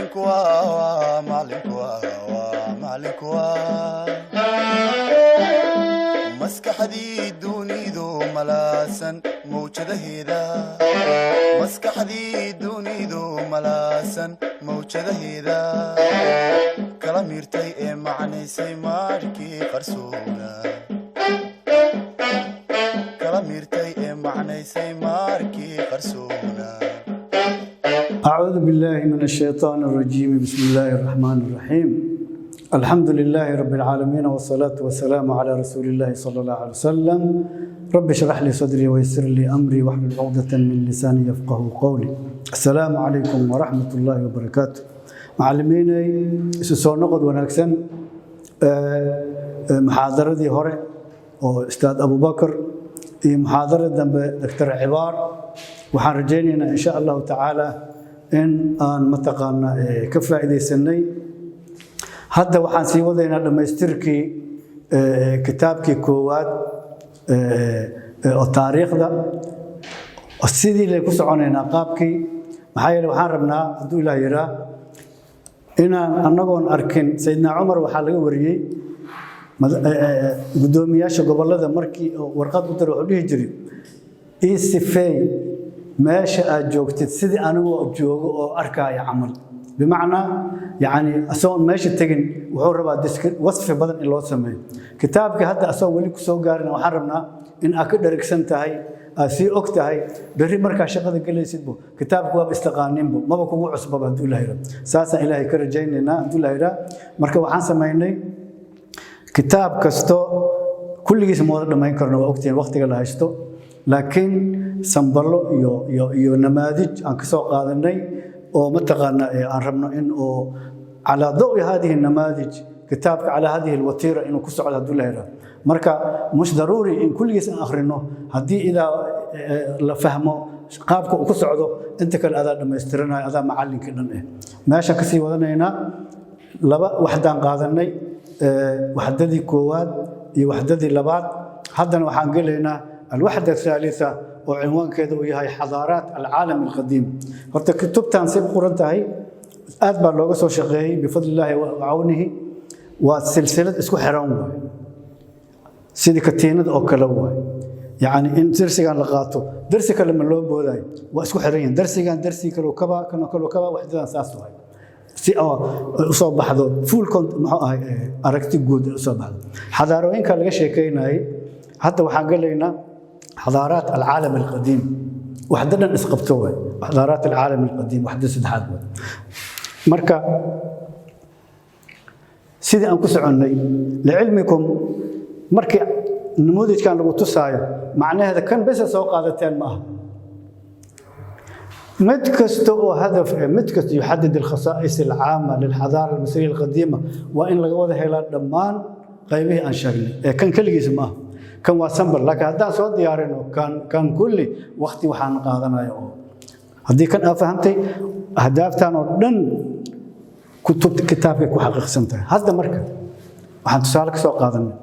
Macalinku waa, macalinku waa, macalinku waa maskaxdii dunidu malaasan mawjadaheeda, maskaxdii dunidu malaasan mawjadaheeda, kala miirtay ee macnaysay maarkii qarsoona, kala miirtay ee macnaysay maarkii qarsoona. أعوذ بالله من الشيطان الرجيم. بسم الله الرحمن الرحيم. الحمد لله رب العالمين، والصلاة والسلام على رسول الله صلى الله عليه وسلم. رب اشرح لي صدري ويسر لي أمري واحلل عقدة من لساني يفقه قولي. السلام عليكم ورحمة الله وبركاته. معلميني، isu soo noqod wanaagsan. Muxaadaradii hore oo Ustaad Abubakar iyo muxaadarada dambe Dr. Cibaar, waxaan rajaynaynaa insha Allahu tacaala in aan mataqaanaa ka faa'iidaysanay. Hadda waxaan sii wadaynaa dhammaystirkii kitaabkii koowaad oo taariikhda. Sidii lay ku soconaynaa qaabkii, maxaa yeele waxaan rabnaa, hadduu Ilaah yiraa, inaan annagoon arkin. Sayidna Cumar waxaa laga wariyey guddoomiyaasha gobollada markii warqad u diray, wuxuu dhihi jiray: "Ii sifeey meesha aad joogtid sidii anigoo joogo oo arkaya camal." Bimacnaa, yani, asagoon meesha tegin wuxuu rabaa wasfi badan in loo sameeyo. Kitaabka hadda asagoon weli kusoo gaarin, waxaan rabnaa in aad ka dheragsan tahay, aad sii og tahay. Berri markaa shaqada gelaysidbo kitaabku waaba istaqaaninbo, maba kugu cusbaba, hadduu Ilaah yidhaa. Saasaan Ilaahay ka rajaynaynaa, hadduu Ilaah yidhaa. Marka waxaan samaynay, kitaab kasto kulligiis ma wada dhammayn karno, waa ogtihiin waqtiga la haysto, laakiin samballo iyo namaadij aan ka soo qaadanay oo mataqaana aan rabno in oo calaa dawi hadihi namaadij kitaabka calaa hadihi alwatiira inuu ku socdo, hadduu la yidhaahdo. Marka mush daruuri in kulligiis aan akhrino. Haddii idaa la fahmo qaabka uu ku socdo, inta kale adaa dhammaystiranayo, adaa macallinkii dhan meeshaan kasii wadanaynaa. Laba waxdaan qaadanay, waxdadii koowaad iyo waxdadii labaad. Haddana waxaan gelaynaa alwaxda athaalitha, oo cinwaankeeda uu yahay xadaaraat alcaalam alqadiim. Horta kutubtan say u qoran tahay aad baa looga soo shaqeeyey, bifadli illaahi wa cawnihi. Waa silsilad isku xiran waay, sidii katiinada oo kale waay. Yacni in darsigan la qaato, darsi kale ma loo boodayo, waa isku xiran yihiin. Darsigan darsi kale kaba, kanoo kale kaba, waxdadan saas waay, si oo usoo baxdo full muxuu ahay, aragti guud ay usoo baxdo xadaarooyinka laga sheekeynayay. Hadda waxaan gelaynaa xadaaraat alcaalam alqadiim. Waxda dhan isqabto waay, xadaaraat alcaalam alqadiim, waxda saddexaad waay. Marka sidii aan ku soconnay, licilmikum, markii namuudijkan lagu tusaayo, macnaheeda kan besa soo qaadateen ma aha. Mid kasta oo hadaf eh, mid kasta yuxadid alkhasaa'is alcaama lilxadaara almasriya alqadiima, waa in laga wada helaa dhammaan qaybihii aan sheegnay. Ee kan keligiis ma aha, kan waa sample. Laakiin haddaan soo diyaarino kan kulli, waqti waxaan qaadanaya oo haddii kan aa fahamtay, ahdaaftan oo dhan kutubta kitaabkay ku xaqiiqsan tahay. Hadda marka waxaan tusaale ka soo qaadanay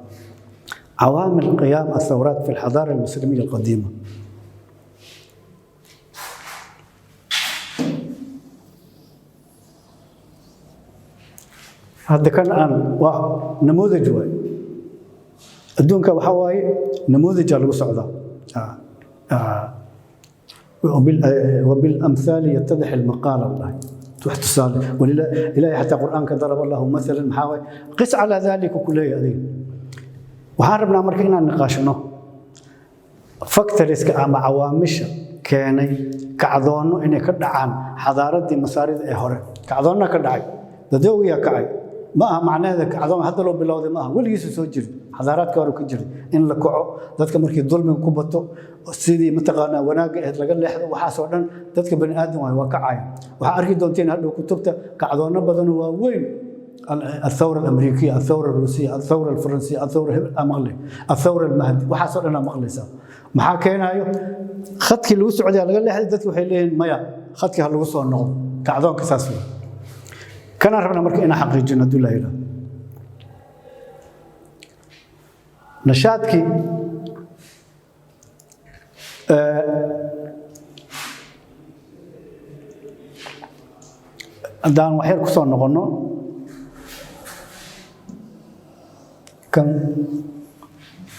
cawaamil qiyaam athawraat fi alxadaara almuslimiya alqadiima. Hadda kan aan waa namuudaj waay. Adduunka waxaa waaye namuudajaa lagu socdaa. وبالأمثال يتضح المقال. الله wax tusaale walila Ilaahay xataa Qur'aanka daraba Allahu mathalan, maxaa waaye, qis calaa daalika kuleeya. Adiga waxaan rabnaa marka inaan niqaashno factorieska ama cawaamisha keenay kacdoonno inay ka dhacaan xadaaradii Masaarida ee hore. Kacdoonna ka dhacay, dadoogiyaa kacay. Ma aha macnaheeda kacdoon hadda loo bilowday, ma aha, weligiisa soo jiri, xadaaraadka hore ka jiray in la kaco dadka markii dulmiga ku bato, sidii mataqaanaa wanaagga ahayd laga leexdo. Waxaasoo dhan dadka bani aadam waay, waa kacaya. Waxaa arki doonteen hadhow kutubta kacdoonno badanoo waaweyn: الثورة الأمريكية، الثورة الروسية، الثورة الفرنسية، الثورة مقلي، الثورة المهدي، waxaasoo dhan aa maqlaysaa. Maxaa keenayo? Khadkii lagu socday laga leexday, dadku waxay leeyihiin maya, khadkii ha lagu soo noqdo. Kacdoonka saas wey. Kanaan rabnaa marka inaan xaqiijino, hadduu la yidhaahdo. Nashaadkii Haddaan waxyar ku soo noqonno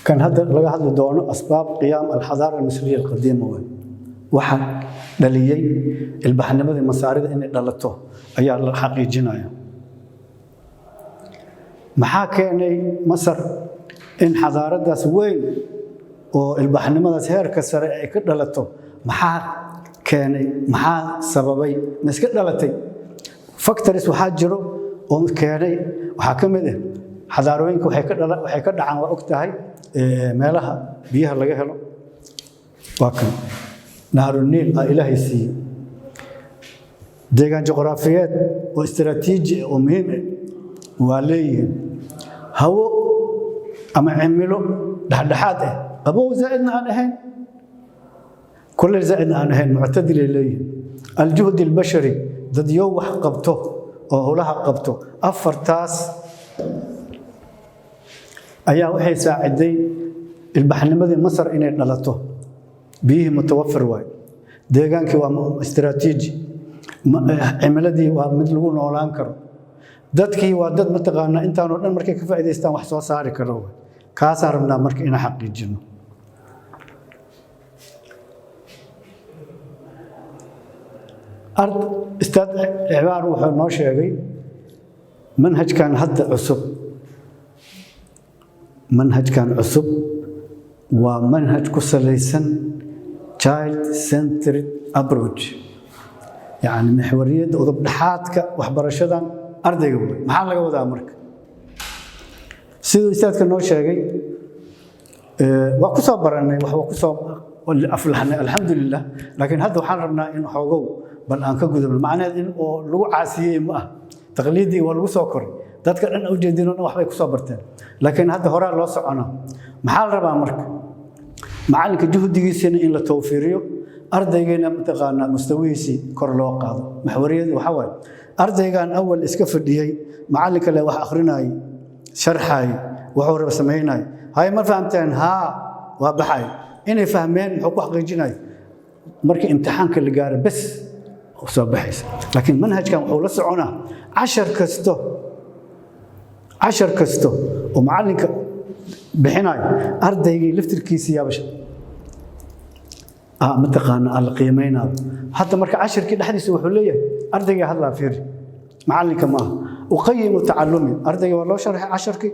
kan hadda laga hadli doono, asbaab qiyaam alxadaara almisriya alqadiima waay. Waxa dhaliyey ilbaxnimadii Masaarida inay dhalato ayaa la xaqiijinaya. Maxaa keenay Masar in xadaaraddaas weyn oo ilbaxnimadaas heerka sare ay ka dhalato? Maxaa keenay? Maxaa sababay? Ma iska dhalatay? Factors waxaa jiro oo keenay. Waxaa ka mid ah xadaarooyinka waxay ka dhacaan, waa og tahay, meelaha biyaha laga helo. Waa kan Naharuniil aa Ilaahay siiyey deegaan juqraafiyeed oo istiraatiiji ah oo muhiim ah waa leeyihiin, hawo ama cimilo dhexdhexaad ah, qabow zaa'idna aan ahayn, kuleyl zaa'idna aan ahayn, muctadilay leeyihiin. Aljuhdi albashari, dadyow wax qabto oo howlaha qabto. Afartaas ayaa waxay saaciday ilbaxnimadii Masar inay dhalato. Biyihii mutawafir waay, deegaankii waa istiraatiiji, cimiladii waa mid lagu noolaan karo, dadkii waa dad mataqaanaa intaanoo dhan markay ka faa'iidaystaan wax soo saari karo waay. Kaasaan rabnaa marka inaan xaqiijino. Ustaad Cibaar wuxuu noo sheegay manhajkan hadda cusub. Manhajkan cusub waa manhaj ku salaysan child centered approach, yacni maxwariyadda udub dhexaadka waxbarashadan ardayga wey. Maxaa laga wadaa marka? Siduu ustaadka noo sheegay, waa ku soo barannay, wax waa ku soo aflaxnay, alxamdulilah. Laakiin hadda waxaan rabnaa in xoogow bal aan ka gudubno. Macnaheed in oo lagu caasiyey ma ah, taqliidii waa lagu soo koray, dadka dhan ujeedinoo dhan waxbay ku soo barteen, laakiin hadda horaa loo soconaa. Maxaa la rabaa marka? Macalinka juhdigiisina in la tawfiiriyo, ardaygiina mataqaanaa mustawihiisii kor loo qaado. Maxwariyadu waxaa waaye ardaygan awal iska fadhiyey, macalinka le wax akhrinayay, sharxayay, wuxuu raba samaynayay. Hay, ma fahamteen? Haa, waa baxay. Inay fahmeen muxuu ku xaqiijinaya? Markii imtixaanka la gaaro bes soo baxaysa. Laakiin manhajkan wuxuu la soconaa cashar kasto, cashar kasto oo macalinka bixinayo, ardaygii laftirkiisa yaaba mataqaana aan la qiimaynayo. Hadda marka cashirkii dhexdiisa wuxuu leeyahay ardaygii hadlaa, fiiri, macalinka maaha. Uqayimu tacalumi. Ardayga waa loo sharxay casharkii,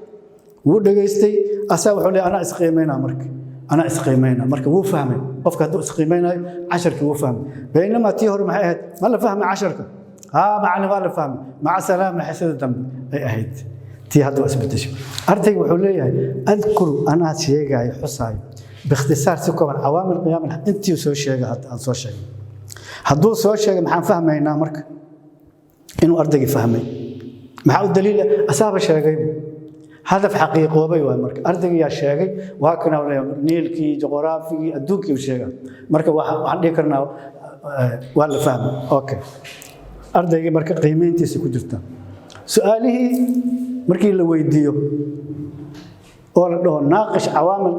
wuu dhegaystay, asaa wuxuu leeyahay anaa isqiimaynaa. Marka anaa isqiimaynaa, marka wuu fahmay. Qofka hadduu isqiimaynayo casharkii wuu fahmay. Baynamaa tii hore maxay ahayd? Ma la fahmay casharka? Haa macalin, waa la fahmay, maca salaama, xisada dambe ay ahayd. Tii hadda waa isbedeshay. Ardayga wuxuu leeyahay adkuru, anaa sheegaayo, xusaayo, biikhtisaar, si kooban, cawaamil qiyaam intii soo sheegay hadda aan soo sheegay. Hadduu soo sheegay, maxaan fahmaynaa marka? Inuu ardaygii fahmay. Maxaa u daliila? Asaaba sheegay. Hadaf xaqiiqoobay waay. Marka ardayga yaa sheegay, waa kana niilkii, juqraafigii, adduunkii uu sheegaa. Marka waxaan dhihi karnaa waa la fahmay. Okay, ardaygii marka qiimeyntiisa ku jirta. Su-aalihii markii la weydiiyo oo la dhaho naaqish cawaamil,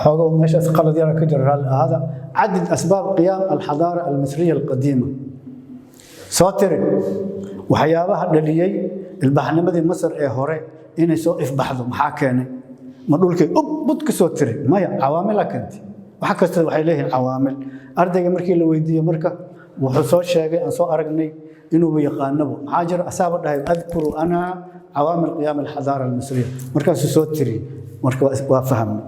xoogo meeshaas qalad yara ka jira, raalli ahaada. Cadid asbaab qiyaam alxadaara almisriya alqadiima, soo tiri waxyaabaha dhaliyey ilbaxnimadii Masar ee hore inay soo ifbaxdo. Maxaa keenay? Ma dhulkay ub bud ka soo tiri? Maya, cawaamilaa keentay. Wax kasta waxay leeyihiin cawaamil. Ardayga markii la weydiiyo marka wuxuu soo sheegay, aan soo aragnay inuuba yaqaanabo. Maxaa jira? Asaaba dhahay adkuru ana cawaamil qiyaam alxadaara almisriya, markaasuu soo tiri. Marka waa fahmnay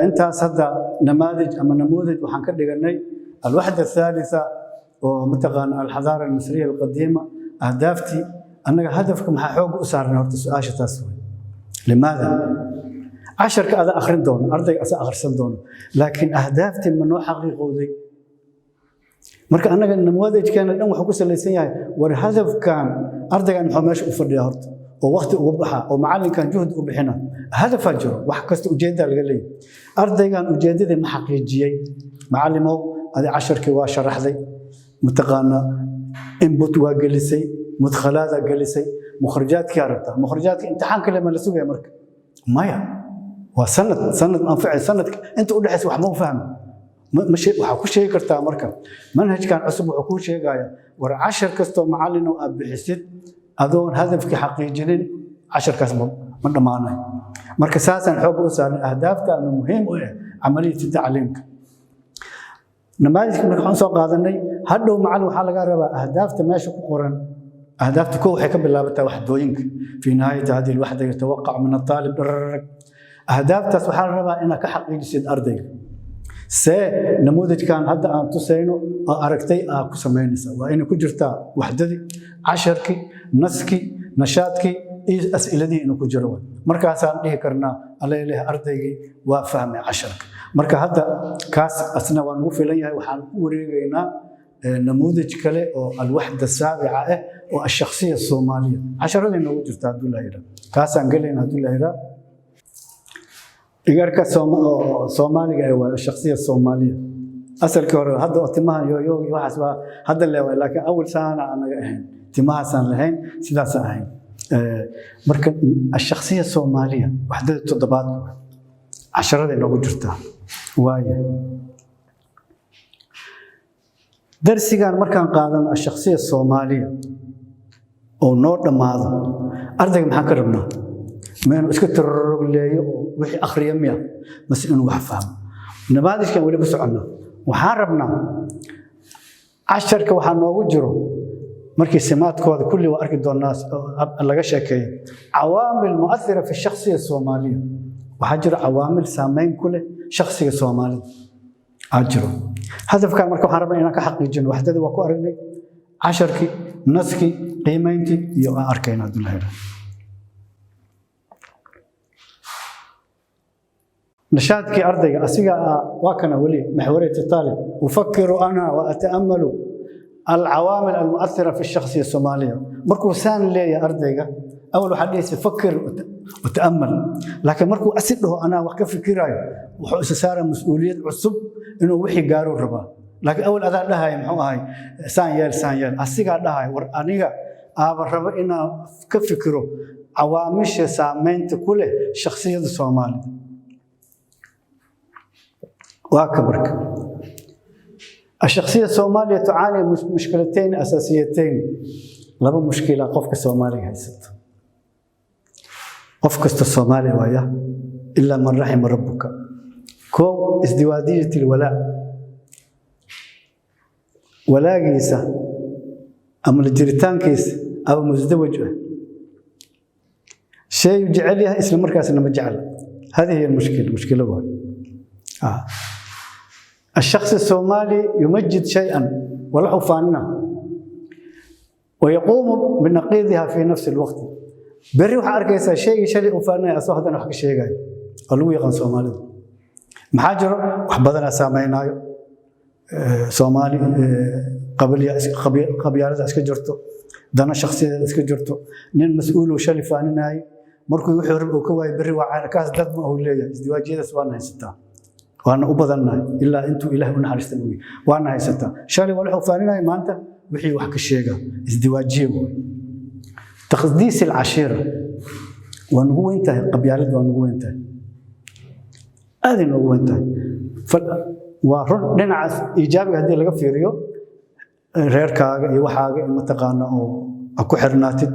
intaas. Hadda namaadij ama namuudaj waxaan ka dhiganay alwaxda athaalitha oo mataqaana alxadaara almisriya alqadiima. Ahdaaftii annaga hadafka maxaa xoogga u saarnay horta? Su-aasha taas wey. Limaada? Casharka ada akhrin doono, ardayga asa akhrisan doono, laakiin ahdaaftii ma noo xaqiiqowday? Marka annaga namuudajkeena dhan wuxuu ku salaysan yahay war hadafkan ardaygan muxuu meesha u fadhiyaa horta oo waqti ugu baxa oo macalinkan juhdi u bixina? Hadafaa jiro, wax kasta ujeeddaa laga leeyahay. Ardaygan ujeeddadii ma xaqiijiyey? Macallimow, adi casharkii waa sharaxday, mataqaana input waa gelisay, mudkhalaadaa gelisay, mukhrajaadkii rabtaa. Mukhrajaadka imtixaan kale ma la sugaya marka? Maya, waa sanad, sanad ma anficay. Sanadka inta u dhexaysa wax ma u fahmi. Waxaa ku sheegi kartaa marka manhajkan cusub wuxuu kuu sheegayaa, war cashar kastoo macallin oo aad bixisid adoon hadafkii xaqiijinin, casharkaas ma dhammaanayo. Marka saasaan xoogga u saarnay ahdaaftaanu muhiim u ah camaliyati tacliimka. Namaadijka marka waxaan soo qaadanay, hadhow macallin waxaa laga rabaa ahdaafta meesha ku qoran. Ahdaafta kow waxay ka bilaabataa waxdooyinka. في نهاية هذه الوحدة يتوقع من الطالب درررر. Ahdaaftaas waxaa la rabaa inaad ka xaqiijisid ardayga. See namuudajkan hadda aan tusayno oo aragtay aa ku samaynaysa, waa inay ku jirtaa waxdadii, casharkii, naskii, nashaadkii iyo as'iladihii inuu ku jiro waay. Markaasaan dhihi karnaa, alla ilaah, ardaygii waa fahmay casharka. Marka hadda kaas asna waa nagu filan yahay. Waxaan u wareegaynaa namuudaj kale oo الوحدة السابعة ah oo الشخصية الصومالية. Casharadii noogu jirta hadduu la yidhaa, kaasaan gelayna hadduu la yidhaa. Igarka oo Soomaaliga ee waa الشخصية الصومالية. Asalkii hore hadda oo timaha yooyoog iyo waxaas waa hadda leewaay, laakiin awal saana anaga ahayn, timahaasaan lahayn, sidaasaan ahayn. Marka الشخصية الصومالية waxdada toddobaad casharaday noogu jirtaa waaya. Darsigan markaan qaadano الشخصية الصومالية oo noo dhammaado, ardayga maxaan ka rabnaa? Ma inuu iska tarorogleeyo oo wixii akhriya miya, mase inuu wax fahmo? Namaadijkan weli ku soconnaa. Waxaan rabnaa casharka waxaa noogu jiro markii simaadkooda kulli waa arki doonaa oo laga sheekeeyo عوامل مؤثرة في الشخصية الصومالية. Waxaa jiro cawaamil saameyn ku leh shakhsiga Soomaalida aa jiro. Hadafkan marka waxaan rabnaa inaan ka xaqiijino waxdadii waa ku aragnay, casharkii, naskii, qiimayntii iyo aan arkayna hadduu la yidhaahdo. Nashaadkii ardayga asiga waa kana weli محورية الطالب. أفكر أنا وأتأمل العوامل المؤثرة في الشخصية الصومالية. Markuu saan leeyahay ardayga, awal waxaa dhehaysa فكر وتأمل, laakiin markuu asi dhaho anaa wax ka fikirayo, wuxuu isa saaraa mas-uuliyad cusub inuu wixii gaaruu rabaa. Laakiin awal adaa dhahaya, muxuu ahay, saan yeel, saan yeel. Asigaa dhahaya, war aniga aaba rabo inaan ka fikiro cawaamisha saameynta ku leh shakhsiyada Soomaalida. Waa ka marka الشخصية الصومالية تعاني مشكلتين أساسيتين. Laba mushkila qofka Soomaaliga haysato, qof kasta Soomaali waaya إلا من رحم ربك. Kow, ازدواجية الولاء. Walaagiisa ama la jiritaankiisa ama musdawaj ah, shay jecel yahay isla markaasna ma jecla. هذه هي المشكلة. مشكلة waay. الشخص الصومالي يمجد شيئا وله فانه ويقوم بنقيضها في نفس الوقت. Berri waxaa arkaysaa shaygii shalay uu faanaya asoo haddana wax ka sheegayo oo lagu yaqaan Soomaalida. Maxaa jiro? Wax badanaa saameynaayo Soomaali. Qabyaalada iska jirto, dano shakhsiyadeed iska jirto. Nin mas-uul uu shalay faaninaayo, markuu wuxuu rab uu ka waayo, berri waa kaas dad ma uu leeyahay. Isdiwaajiyadaas waana haysataa, waana u badannahay, ilaa intuu Ilaah u naxariista mooye. Waana haysataa, shalay waa wuxuu faaninaya, maanta wixii wax ka sheega. Isdiwaajiye waay. تقديس العشيرة waa nagu weyn tahay. Qabyaalad waa nagu weyn tahay, aaday noogu weyn tahay. Waa run, dhinacaas iijaabiga haddii laga fiiriyo, reerkaaga iyo waxaaga in mataqaana oo aad ku xirnaatid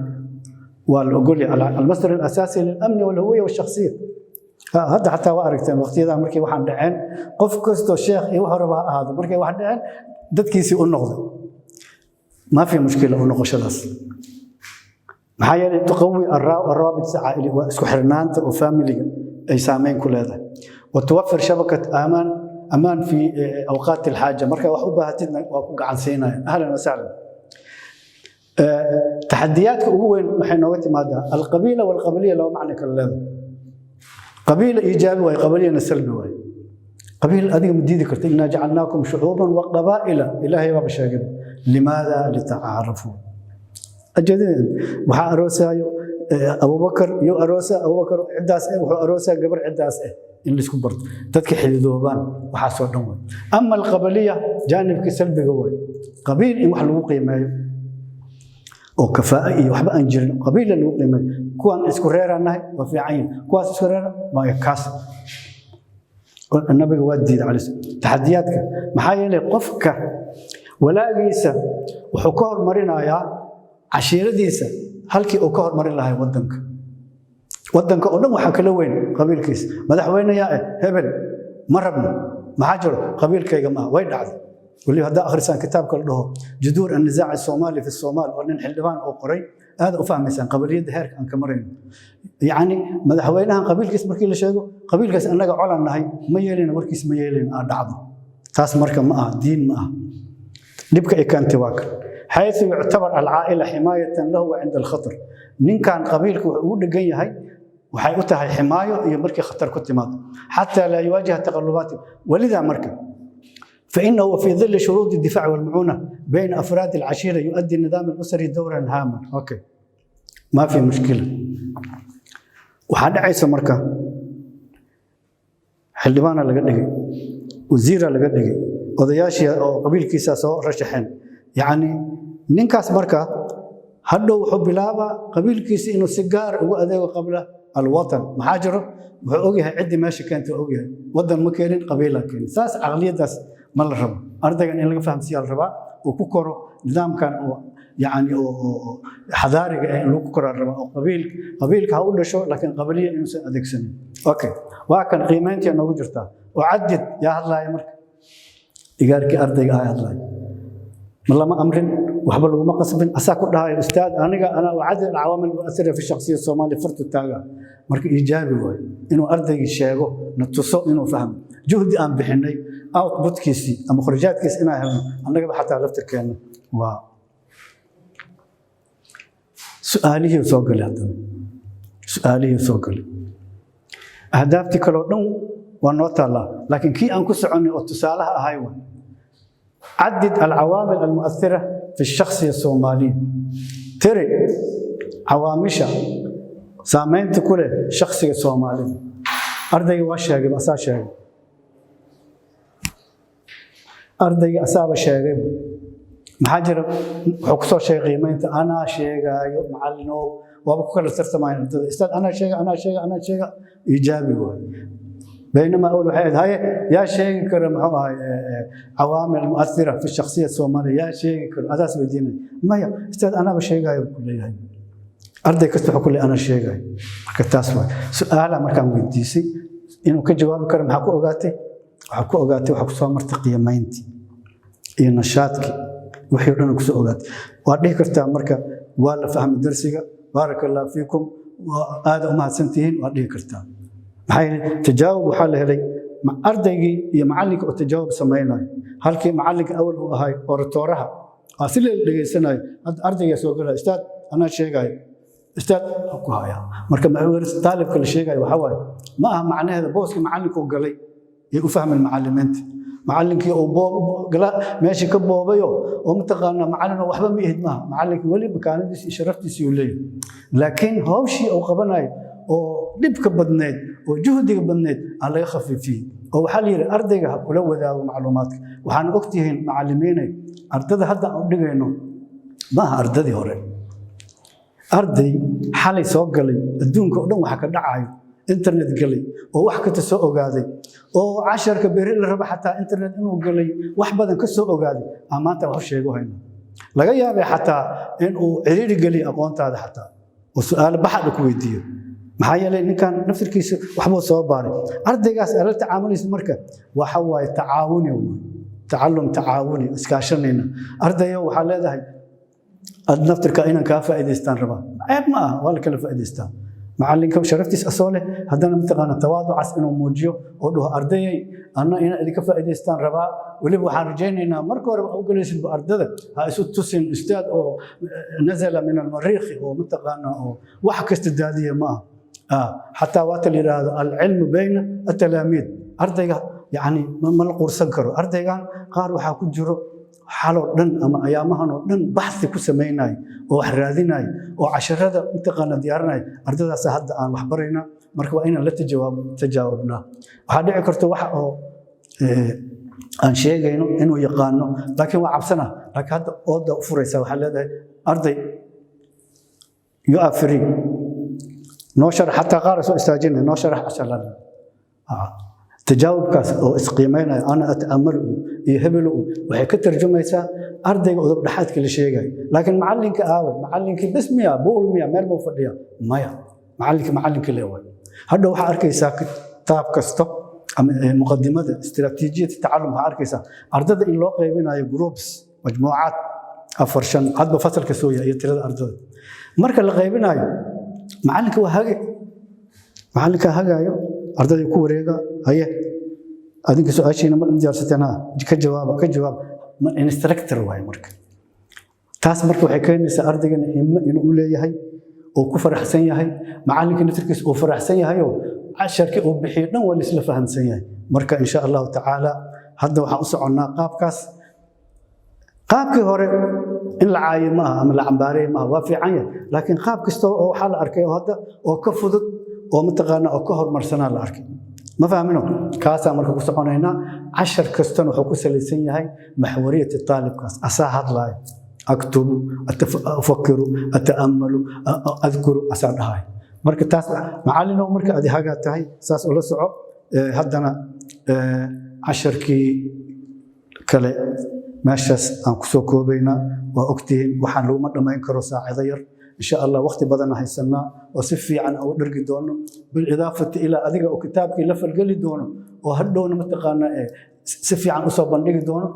waa la ogol yahay. المصدر الأساسي للأمن والهوية والشخصية. Hadda xataa waa aragteen waqtiyadan markii waxaan dhaceen, qof kastoo sheekh iyo wax horeba ha ahaado, markay wax dhaceen dadkiisii u noqday. ما في مشكلة u noqoshadaas, maxaa yeelay تقوي الروابط العائلية, waa isku xirnaanta oo familiga ay saameyn ku leedahay. وتوفر شبكة أمان في أوقات الحاجة. Marka wax u baahatidna waa ku gacan siinaya, أهلا وسهلا. Taxadiyaadka ugu weyn waxay nooga timaadaa القبيلة والقبلية. Laba macno kala leedahay. قبيلة إيجابي waay, qabaliyana salbi waay. Qabiil adiga ma diidi karta. إنا جعلناكم شعوبا وقبائل, Ilaahay baaba sheegay. لماذا؟ لتعارفوا. Ajeedadeen waxaa aroosaayo Abubakar iyo aroosa Abubakar ciddaas eh, wuxuu aroosaa gabar ciddaas eh, in laisku barto, dadka xididoobaan, waxaasoo dhan way. أما القبلية jaanibkii salbiga way. Qabiil in wax lagu qiimeeyo oo kafaa'o iyo waxba aan jirin, qabiila lagu qiimeeyo. Kuwaan isku reeraan nahay waa fiican yihin, kuwaas isku reera waa kaas. Nabiga waa diiday calayhi taxadiyaadka. Maxaa yeelay qofka walaagiisa wuxuu ka hormarinayaa cashiiradiisa halkii uu ka hormarin lahay wadanka. Wadanka oo dhan waxaa kala weyn qabiilkiisa. Madaxweyne yaa hebel ma rabno, maxaa jiro? Qabiilkayga maaha. Way dhacday weliba. Haddaa akhrisaan kitaabka la dhaho Juduur Annizaac Asoomaali fi Soomaal, oo nin xildhibaan oo qoray, aad u fahmaysaan qabaliyadda heerka aan ka marayno. Yacni madaxweynahan qabiilkiis markii la sheego, qabiilkaas annaga colan nahay, ma yeelina, warkiis ma yeelina, aa dhacdo. Taas marka ma aha diin, ma aha. Dhibka ay keentay waa kan: xayثu yuctabar alcaa'ila ximaayatan lahu cinda alkhatar. Ninkan qabiilka wuxuu ugu dhegan yahay, waxay u tahay ximaayo iyo markii khatar ku timaado, xataa laa yuwaajiha taqalubaati. Walidaa marka فإنه في ظل شروط الدفاع والمعونة بين أفراد العشيرة يؤدي النظام الأسري دورا هاما. okay، ما في مشكلة. Waxaa dhacaysa marka xildhibaana laga dhigay, wasiira laga dhigay, odayaashii oo qabiilkiisa soo rashaxeen. Yacni ninkaas marka hadhow wuxuu bilaabaa qabiilkiisa inuu si gaar ugu adeego qabla alwatan. Maxaa jiro? Wuxuu ogyahay ciddii meesha keentay, ogyahay wadan ma keenin, qabiilaa keenin. Saas caqliyadaas ma la rabo. Ardaygan in laga fahamsiiya la rabaa, uu ku koro nidaamkan oo yani oo xadaariga ah in lagu koraa rabaa, oo qabiil qabiilka ha u dhasho, laakiin qabiliya inuusan adeegsanin. Okay, waa kan qiimeyntii noogu jirtaa oo cadid yaa hadlaaya. Marka igaarkii ardayga ah hadlaaya, ma lama amrin, waxba laguma qasbin, asaa ku dhahayo: "Ustaad, aniga ana ucadid alcawaamil mu'athira fi shakhsiya Soomaaliya." Fartu taaga. Marka iijaabi waayo inuu ardaygii sheego, na tuso inuu fahmo. Juhdi aan bixinay outputkiisii ama kharajaadkiisi inaan helno annagaba xataa laftirkeenna waa su-aalihii soo galay. Haddana su-aalihii soo galay. Ahdaaftii kaleo dhan waa noo taallaa, laakiin kii aan ku soconnay oo tusaalaha ahay waay: cadid alcawaamil almu'athira fi shakhsiya Soomaaliya. Tiri cawaamisha saamaynta ku leh shakhsiga Soomaalida. Ardayga waa sheegay, asaa sheegay. Ardayga asaaba sheegay. Maxaa jira? Wuxuu ku soo sheegay qiimeynta: "Anaa sheegaayo, macallinow." Waaba ku kala tartamayaan ardada: "Ustaad, anaa sheega, anaa sheega, anaa sheega." Iijaabi waayo. بينما أول واحد هاي يا sheegi kara muxuu ahay cawaamil mu'athira fi shakhsiya Soomaaliya, yaa sheegi karo? Adaas weydiinay. "Maya, ustaad, anaaba sheegaayo," ku leeyahay. Arday kasta wuxuu ku leeyahay: "Anaa sheegaayo." Marka taas waay su'aala markaan weydiisay inuu ka jawaabi karo. Maxaa ku ogaatay? Waxaa ku ogaatay, waxaa ku soo martay qiimayntii iyo nashaadkii, wixii o dhan ku soo ogaatay. Waad dhihi kartaa marka: "Waa la fahmay darsiga, baaraka Allah fiikum, aada u mahadsantihiin." Waad dhihi kartaa. Maxaa yeelay tajaawub waxaa la helay ardaygii iyo macallinka oo tajaawub samaynayo. Halkii macallinka awal uu ahay oratooraha aa si la dhegaysanayo, hadda ardaygaa soo galaya: "Ustaad, anaa sheegayo, ustaad," ku haya. Marka muxuu taalibka la sheegayo? Waxaa waaye, ma aha macnaheeda booskii macallinkuu galay yay u fahmin macallimiinta. Macallinkii uu meeshii ka boobayo oo mataqaanaa macallin oo waxba ma ihid maaha. Macallinkii weli makaanadiisi iyo sharaftiisii uu leeyahay, laakiin hawshii uu qabanayo oo dhibka badneyd oo juhdiga badneyd aa laga khafiifiyey, oo waxaa la yidhi ardayga ha kula wadaago macluumaadka. Waxaana ogtihiin, macallimiinay, ardada hadda aan u dhigayno ma aha ardadii hore. Arday xalay soo galay adduunka oo dhan waxa ka dhacayo, internet galay oo wax kasta soo ogaaday, oo casharka beri la rabo xataa internet inuu galay, wax badan ka soo ogaaday, aan maanta wax u sheego hayno. Laga yaabay xataa in uu ciriiri geliyo aqoontaada xataa, oo su'aalo baxadha ku weydiiyo. Maxaa yeelay ninkan naftirkiisa waxbuu soo baaray. Ardaygaas aad la tacaamulaysa marka waxa waaye tacaawuni waay, tacallum tacaawuni, iskaashanayna. Ardayo waxaa leedahay: "Ad naftirka inaan kaa faa'iidaystaan rabaa." Ceeb ma aha, waa la kala faa'iidaystaa. Macallinka sharaftiis asoo leh, haddana mataqaana tawaaducaas inuu muujiyo oo dhaho: "Ardayay, anna inaan idinka faa'iidaystaan rabaa." Weliba waxaan rajaynaynaa marka hore u galaysidba ardada ha isu tusin ustaad oo nazala min almariikhi oo mataqaana oo wax kasta daadiya. Ma aha. Xataa waata la yidhaahdo alcilmu bayna atalaamiid. Ardayga yani ma la quursan karo. Ardaygan qaar waxaa ku jiro xaloo dhan ama ayaamahan oo dhan baxthi ku samaynayo oo wax raadinayo oo casharada mataqaana diyaarinaya. Ardadaas hadda aan wax barayna marka waa inaan la tajaawubnaa. Waxaa dhici karta wax oo aan sheegayno inuu yaqaano, laakiin waa cabsana. Laakiin hadda ooda u furaysa, waxaa leedahay: "Arday, you are free, noo sharax." Xataa qaar soo istaajinay: "Noo sharax casharada." Tajaawubkaas oo isqiimeynaya, "أنا أتأمل" iyo hebelo, waxay ka tarjumaysaa ardayga udub dhexaadka la sheegayo. Laakiin macallinka aawe? Macallinkii bes miya? Buul miya? Meel buu fadhiya? Maya, macallinka macallinka le waay. Hadha waxaa arkaysaa kitaab kasta ama muqadimada istiraatiijiyada tacallum, waxaa arkaysaa ardada in loo qaybinayo groups, majmuucaad, afar, shan, hadba fasalka soo yahay iyo tirada ardada. Marka la qaybinayo, macallinka waa hage, macallinka hagaayo ardadii ku wareega: "Haye, adinka su-aashiina ma diyaarsateen? Ha, ka jawaaba, ka jawaaba." Instructor waaye. Marka taas marka waxay keenaysaa ardaygana himmo inuu u leeyahay oo ku faraxsan yahay, macallinka naftirkiisa uu faraxsan yahayoo casharkii uu bixiyo dhan waa laisla fahamsan yahay. Marka insha Allahu tacaala hadda waxaan u soconnaa qaabkaas. Qaabkii hore in la caayo maaha ama la cambaareey maaha, waa fiican yahay, laakiin qaab kasta oo waxaa la arkay oo hadda oo ka fudud oo mataqaana oo ka horumarsanaa la arkay. Ma fahmino? Kaasaa marka ku soconaynaa. Cashar kastana wuxuu ku salaysan yahay maxwariyati taalibkaas asaa hadlaaya: "أكتب، أفكر، أتأمل، أذكر" asaa dhahay. Marka taas macallinow, marka adi hagaa tahay, saas ula soco. Haddana casharkii kale meeshaas aan kusoo koobaynaa. Waa ogtihiin, waxaan laguma dhammayn karo saacado yar. Insha Allah waqti badan haysanaa oo si fiican aan u dhargi doono, bilidaafati ilaa adiga oo kitaabkii la falgeli doono oo hadhowna mataqaanaa si fiican usoo bandhigi doono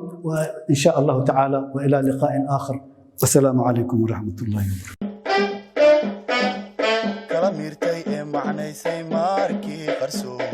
insha Allahu tacaala. Wa ilaa liqaa'in aakhar, wasalaamu calaykum waraxmat ullahi wabarakatu. Kala miirtay ee macnaysay maarkii qarsoona.